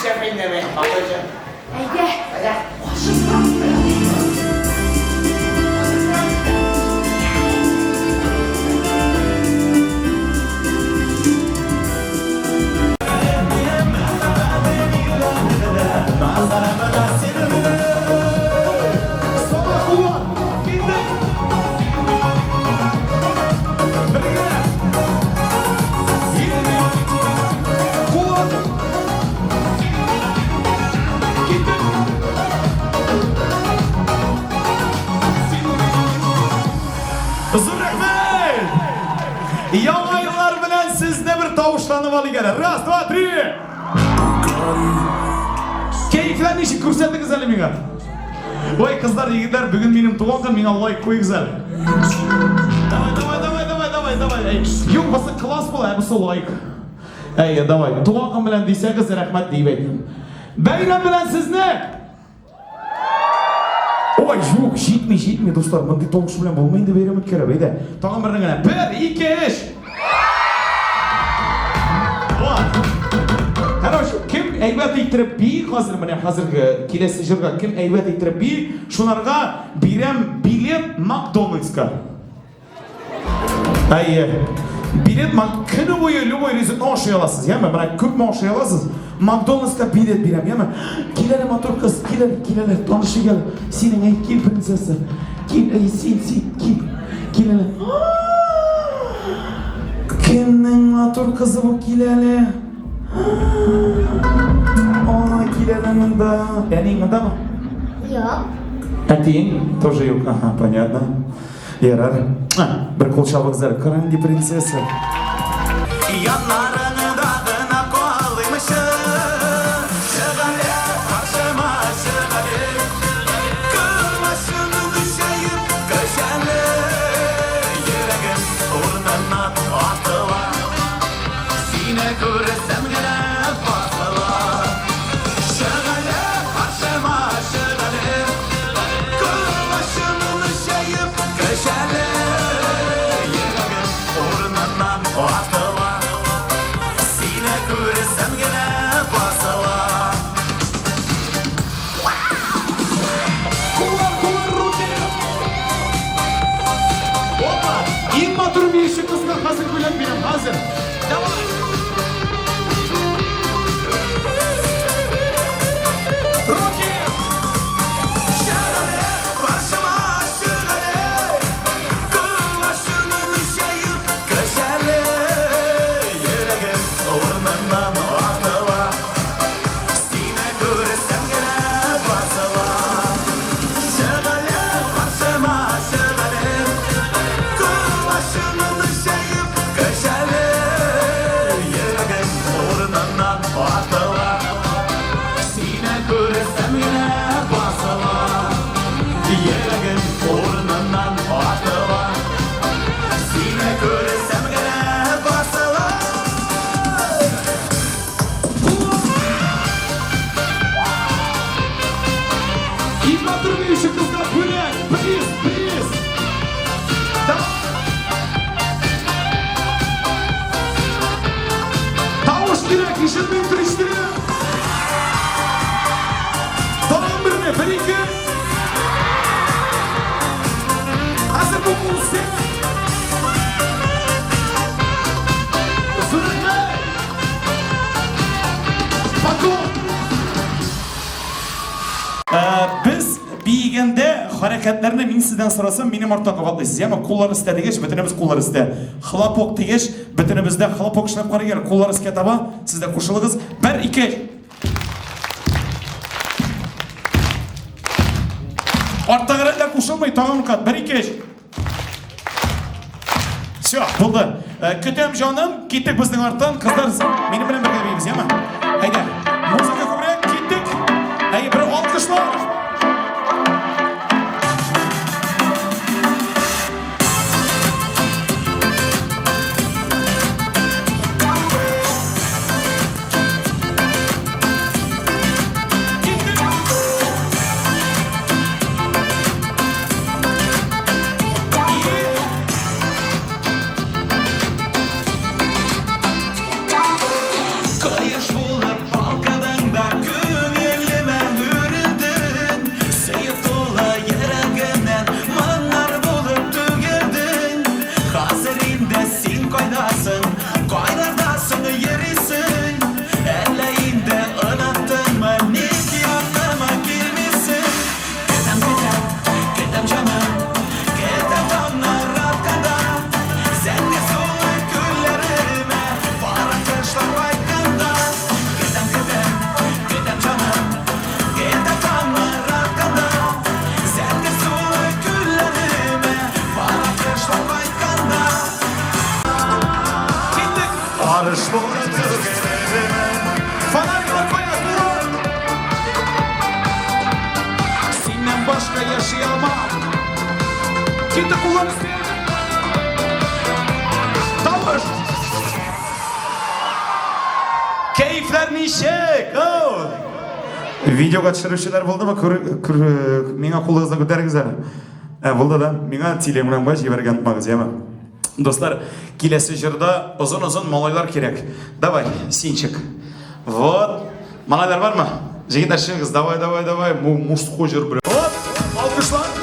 шәп инде мин, матур. Әйдә. Әйдә. Зур рәхмәт! Яңа еллар белән сезне бер тавышланып алыйк әле. Раз, два, три! Кәефләр ничек күрсәтегез әле миңа. Ой, кызлар, егетләр, бүген минем туган көн, миңа лайк куегыз әле. Давай, давай, давай, давай, давай, давай. Әй, юк, бусы класс була, ә бусы лайк. Әй, давай. Туган көн белән дисәгез, рәхмәт дип әйтәм. Бәйрәм белән сезне! Ой, юк, җитми, җитми, дуслар. Мондый тавыш белән булмый инде бәйрәм үткәреп. Әйдә, тагын берне генә. Бер, ике, өч. Вот. Короче, кем әйбәт иттереп бии хәзер менә хәзерге киләсе җырга кем әйбәт иттереп бии, шунарга бирәм билет Макдональдска. Әйе. Билет мак көне буе любой ризыкны ашый аласыз, яме? Менә күпме ашый аласыз? Макдональдска билет бирәм, яме? Кил әле, матур кыз, кил әле, кил әле, танышыйк әле. Синең, әй, кил, принцесса. Кил, әй, син, син, кил. Кил әле. Кемнең матур кызы бу, кил әле. Ай, кил әле монда. Әниең мондамы? Юк. Әтиең тоже юк. Ага, понятно. Ярар. Бер кул чабыгыз әле. Кара нинди принцесса. Яннарыңда гына калыймчы. Чык әле, каршыма чык әле. Кылмашыңны җәеп кыш әле. Йөрәгем урыныннан атыла. Сине күрсәм генә басыла. Чык әле, каршыма чык әле. Кылмашыңны җәеп кыш әле. Йөрәгем урыныннан атыла. Сине күрсәм генә басыла. Куллар, куллар, руки! Опа! Иң матур биюче кызга хәзер бүләк бирәм, хәзер. Давай! Руки! Чык әле, каршыма чык әле. Кылмашыңны җәеп кыш әле. Йөрәгем урыныннан атыла. Сине күрсәм генә басыла. Чык әле, каршыма чык әле. Кылмашыңны җәеп кыш әле. Йөрәгем урыныннан атыла. Сине күрсәм генә басыла. Йөрәгем урыныннан атыла. Сине күрсәм генә басыла. Иң матур биюче кызга бүләк! Приз, приз! Давай! Тавыш кирәк, ишетмим, көлештерәм! Тагын берне, бер, ике. Хәзер бу кул син. Зур рәхмәт! Потом. Без биегәндә хәрәкәтләрне мин сездән сорасам, минем арттан кабатлыйсыз. Яме куллар өстә дигәч, бөтенебез куллар өстә. Хлопок дигәч, бөтенебез дә хлопок эшләп карыйк әле. Куллар өскә таба, сез дә кушылыгыз. Бер, ике. Арттагы рәтләр кушылмый, тагын бер кат. Бер, ике, өч. Все, булды. Көтәм җаным, киттек безнең арттан. Кызлар, минем белән бергә биибез, яме? Әйдә. Музыка күбрәк, киттек. Әйе, бер алкышлар. Кояш булып Китте куллар өскә. Тавыш. Кәефләр ничек? Оу! Видеога төшерүчеләр булдымы? Күр, күр, миңа кулыгызны күтәрегез әле. Ә, булды да. Миңа телеграмга җибәргән онытмагыз, яме. Дуслар, киләсе җырда озын-озын малайлар кирәк. Давай, синчик. Вот. Малайлар бармы? Җегетләр чыгыгыз. Давай, давай, давай. Мужской җыр белән. Оп! Алкышлар.